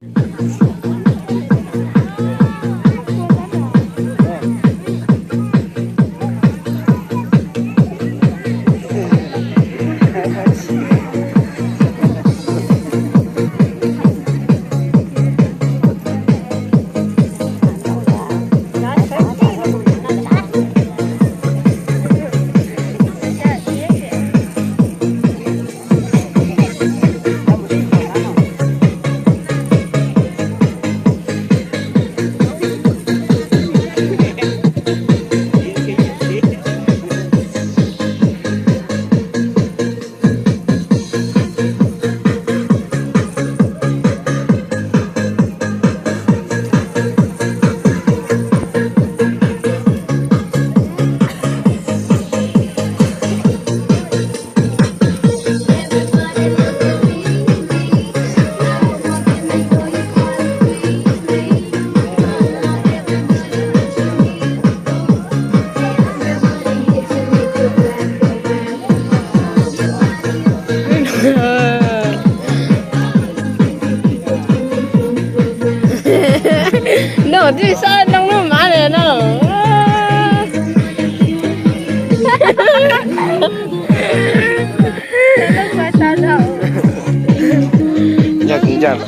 No twb sab noo lub mav li no. Ncaj ncaj.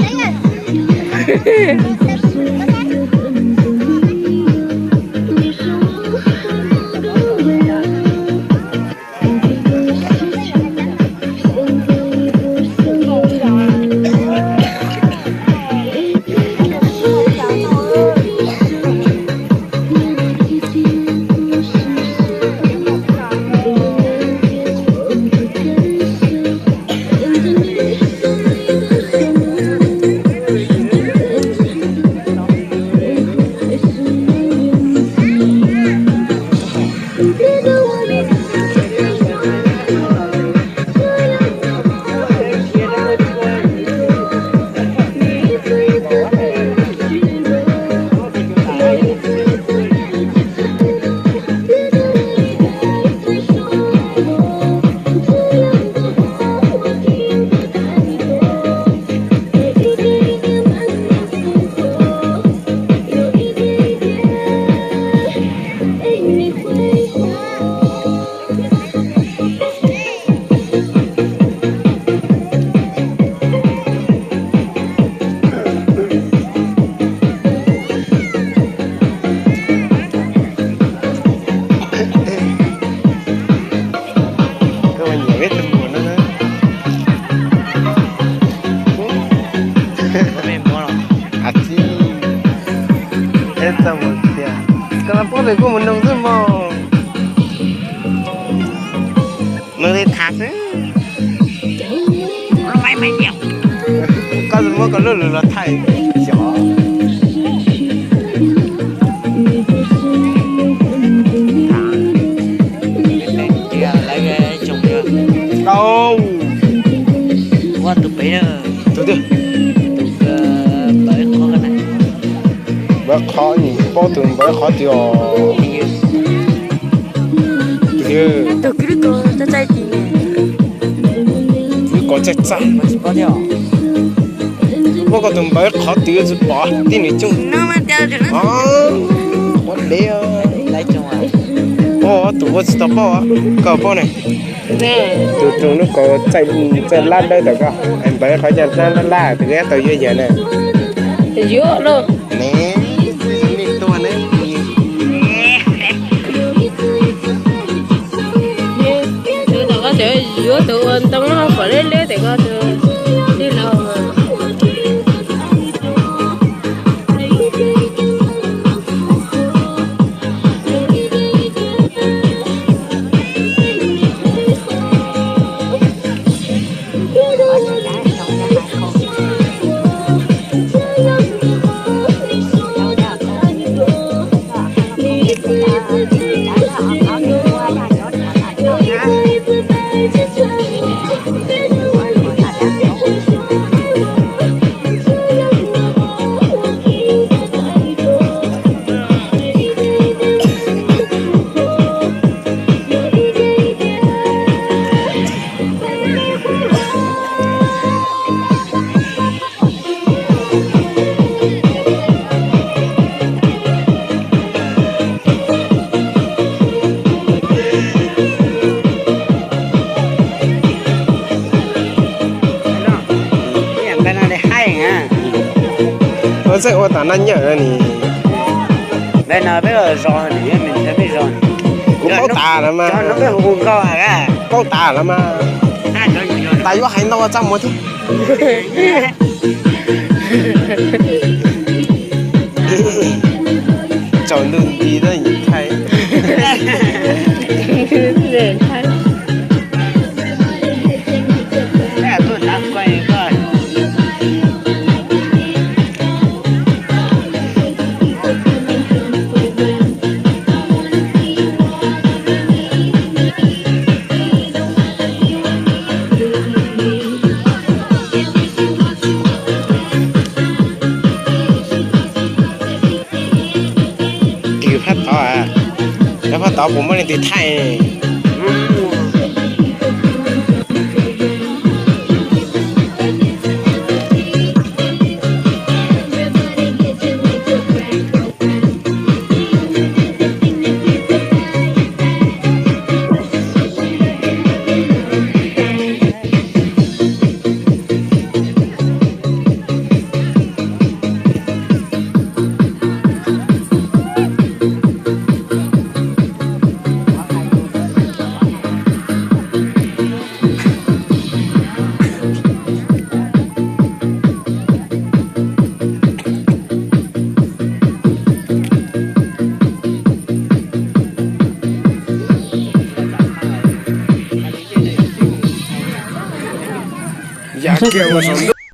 Koj los poob tes kuj mus noog xwb mog. Noog li tham xwb. Koj muab koj lub lus los thaij xyov. Tau. Tus pem, tus twg? Npawg qhov, paub tus npawg qhov twg os. Tus kwv txaij txaij ti ne. Kwv txaij txaij. Paub koj tus npawg qhov twg tsis pom tib nws coob. Ua dev. Tus ua tsis tau paub, koj paub ne. Tus tus lub kaus txaij lab dawb tom koj, npawg qhov coj lab lab lab tus tau yuav yawg na. Yuav lauj. Ne, nej tuaj ne. Tus tom koj tseem yuav tus ua ntoo no pom leb leb tes koj tus tij laug. Txeej ua tom na nyawm ni. Kuv paub tas lawm mas. Paub tas lawm mas. Tas yuav hais ntau txaj muag thiab. Tsaus ntuj nti na Thaij. Kws phab tod, cov phab tod puas muaj leej twg thaij? Yam kiag ua saum ntuj.